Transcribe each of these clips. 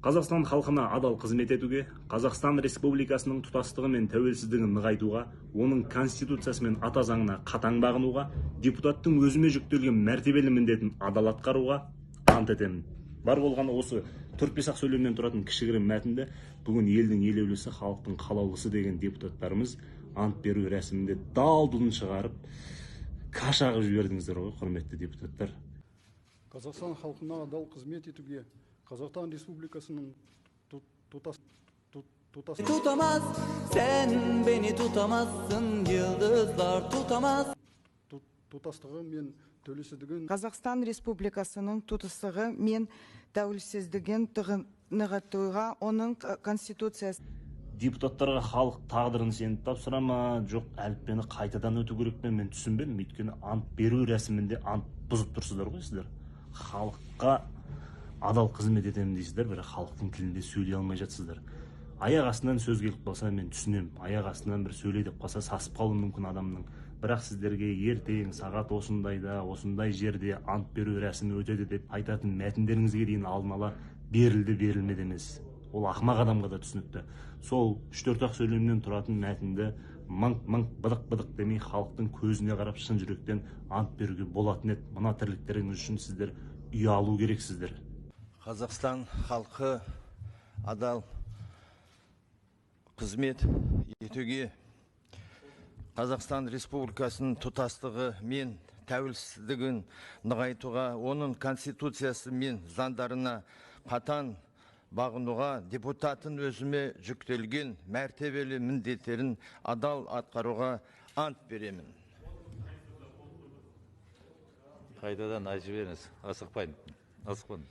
Қазақстан халқына адал қызмет етуге, Қазақстан Республикасының тұтастығы мен тәуелсіздігін нығайтуға, оның Конституциясы мен ата заңына қатаң бағынуға, депутаттың өзіме жүктелген мәртебелі міндетін адал атқаруға ант етемін. Бар болғаны осы 4-5 ақ сөйлемнен тұратын кішігірім мәтінді бүгін елдің елеулісі, халықтың қалаулысы деген депутаттарымыз ант беру рәсімінде дал-дұлын шығарып, каша қылып жібердіңіздер ғой, құрметті депутаттар. Қазақстан халқына адал қызмет етуге, Қазақстан Республикасының Tutamaz, sen beni tutamazsın, yıldızlar tutamaz. Тұтастығы мен тәуелсіздігін Қазақстан Республикасының тұтастығы мен тәуелсіздігін нығайтуға, оның Конституциясы. Депутаттарға халық тағдырын сеніп тапсыра ма, жоқ әліппені қайтадан өту керек пе, мен түсінбедім. Өйткені ант беру рәсімінде ант бұзып тұрсыздар ғой сіздер. Халыққа адал қызмет етемін дейсіздер, бірақ халықтың тілінде сөйлей алмай жатсыздар. Аяқ астынан сөз келіп қалса мен түсінемін, аяқ астынан бір сөйле деп қалса сасып қалуы мүмкін адамның. Бірақ сіздерге ертең сағат осындайда, осындай жерде ант беру рәсімі өтеді деп айтатын мәтіндеріңізге дейін алдын ала берілді, берілмеді емес. Ол ақымақ адамға да түсінікті. Сол 3-4 ақ сөйлемнен тұратын мәтінді мыңқ-мыңқ, быдық-быдық демей халықтың көзіне қарап шын жүректен ант беруге болатын еді. Мына тірліктеріңіз үшін сіздер ұялу керексіздер. Қазақстан халқы адал қызмет етуге, Қазақстан Республикасының тұтастығы мен тәуелсіздігін нығайтуға, оның Конституциясы мен заңдарына қатаң бағынуға, депутаттың өзіме жүктелген мәртебелі міндеттерін адал атқаруға ант беремін. Қайтадан айтып жіберіңіз, асықпайын, асықпын.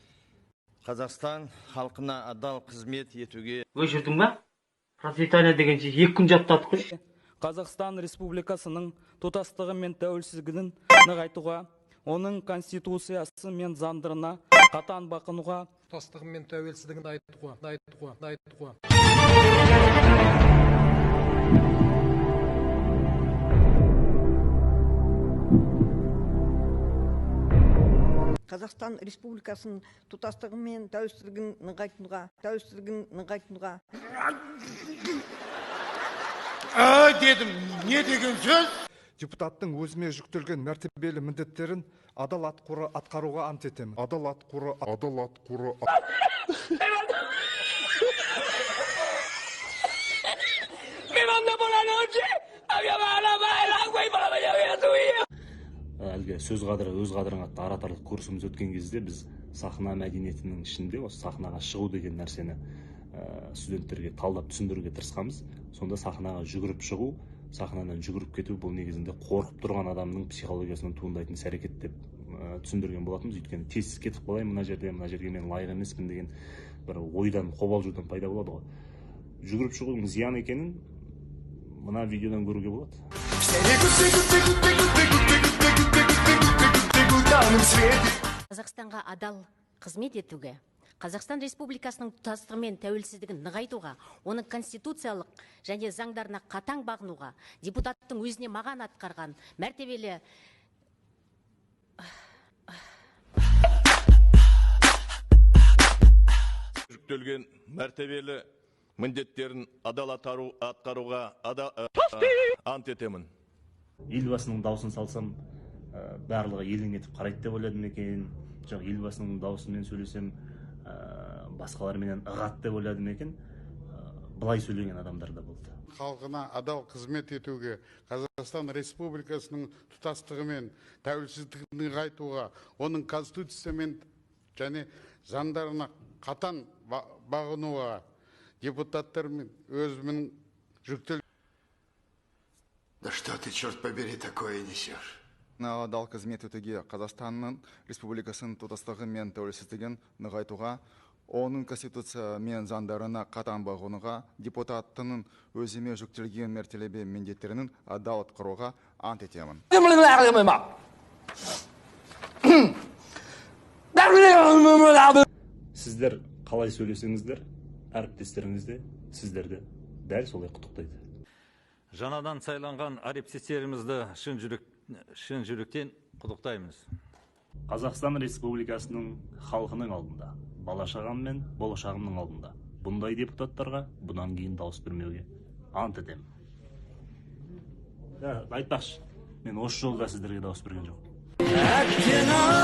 Қазақстан халқына адал қызмет етуге. Өшірдің ба? Процветание дегенше 2 күн жаттадық қой. Қазақстан Республикасының тұтастығы мен тәуелсіздігін нығайтуға, оның Конституциясы мен заңдарына қатаң бағынуға, тұтастығы мен тәуелсіздігін нығайтуға, нығайтуға, нығайтуға. Қазақстан Республикасының тұтастығы мен тәуелсіздігін нығайтуға, тәуелсіздігін нығайтуға. Ай, дедім, не деген сөз? Депутаттың өзіме жүктелген мәртебелі міндеттерін адал атқаруға ант етемін. Адал атқару, адал атқару. Me manda por la noche a llamar a el agua y por la mañana voy a subir. Әлгі сөз қадірі өз қадірің атты ораторлық курсымыз өткен кезде біз сахна мәдениетінің ішінде осы сахнаға шығу деген нәрсені студенттерге талдап түсіндіруге тырысқанбыз. Сонда сахнаға жүгіріп шығу, сахнадан жүгіріп кету бұл негізінде қорқып тұрған адамның психологиясынан туындайтын іс әрекет деп түсіндірген болатынбыз. Өйткені тез кетіп қалайын мына жерде, мына жерге мен лайық емеспін деген бір ойдан, қобалжудан пайда болады ғой. Жүгіріп шығудың зиян екенін мына видеодан көруге болады. Қазақстанға адал қызмет етуге, Қазақстан Республикасының тұтастығы мен тәуелсіздігін нығайтуға, оның конституциялық және заңдарына қатаң бағынуға, депутаттың өзіне маған атқарған мәртебелі жүктелген мәртебелі міндеттерін адал атқаруға ант етемін. Елбасының даусын салсам, барлығы елең етіп қарайды деп ойладым екен. Жоқ, елбасының даусымен сөйлесем, басқаларменен ығады деп ойладым екен. Былай сөйлеген адамдар да болды. Халқына адал қызмет етуге, Қазақстан Республикасының тұтастығы мен тәуелсіздігін нығайтуға, оның Конституция мен және заңдарына қатаң бағынуға, депутаттармен өзімнің жүктел. Да что ты, черт побери, такое несешь? Адал қызмет етуге, Қазақстанның Республикасының тұтастығы мен тәуелсіздігін нығайтуға, оның Конституция мен заңдарына қатаң бағынуға, депутаттың өзіме жүктелген мәртебелі міндеттерін адал атқаруға ант етемін. Сіздер қалай сөйлесеңіздер, әріптестеріңіз де сіздерді дәл солай құттықтайды. Жаңадан сайланған әріптестерімізді шын жүректен құттықтаймыз. Қазақстан Республикасының халқының алдында Бала шағам мен болашағымның алдында бұндай депутаттарға бұдан кейін дауыс бермеуге ант етемін. Айтпақшы, мен осы жолы да сіздерге дауыс берген жоқпын. Әттең.